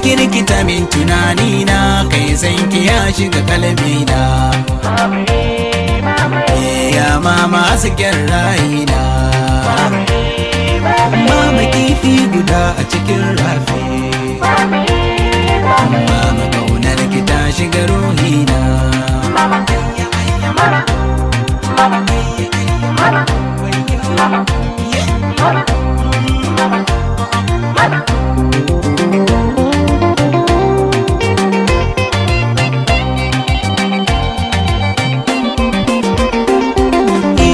Kirkita min tunani na, kai san ki ya shiga kalbina. Ya mama, hasken rayina. Mama, kifi guda a cikin rafi. Mama, kaunar ki ta shiga ruhina.